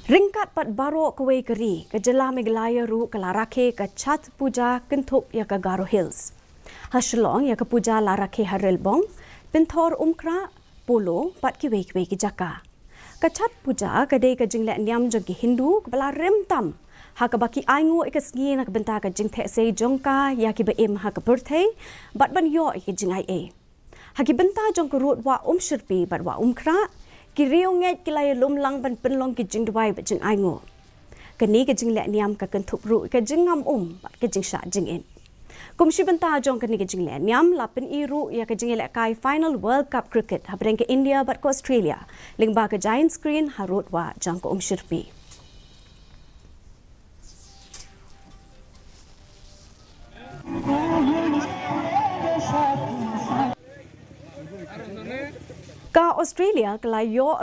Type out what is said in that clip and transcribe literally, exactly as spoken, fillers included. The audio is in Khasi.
Ryngkat bad baroh kawei ka ri, ka jylla Meghalaya ruh ka la rakhe ka Chhath Puja kynthup ïa ka Garo Hills. Ha Shillong ïa ka puja la rakhe ha Rilbong, Pynthor Umkhrah, Polo bad kiwei kiwei ki jaka. Ka Chhath Puja ka dei ka jingleh niam jong ki Hindu kaba la rim tam ha kaba ki ainguh ïa ka sngi na ka bynta ka jingthehsei jong ka ïa kiba im ha ka pyrthei bad ban ïoh ïa ka jingaiei. Ha ki bynta jong ka rud Wah Umshyrpi bad Wah Umkhrah, ki riewngeit ki la ïalum lang ban pynlong ki jingduwai bad jingainguh. Kane ka jingleh niam ka kynthup ruh ïa ka jingngam um bad ka jingshah jingit. Kum shi bynta jong kane ka jingleh niam la pyni ruh ïa ka jingïalehkai final World Cup Cricket hapdeng ka India bad ka Australia lyngba ka giant screen ha rud wah jong ka Umshyrpi. Ka Australia ka la ïoh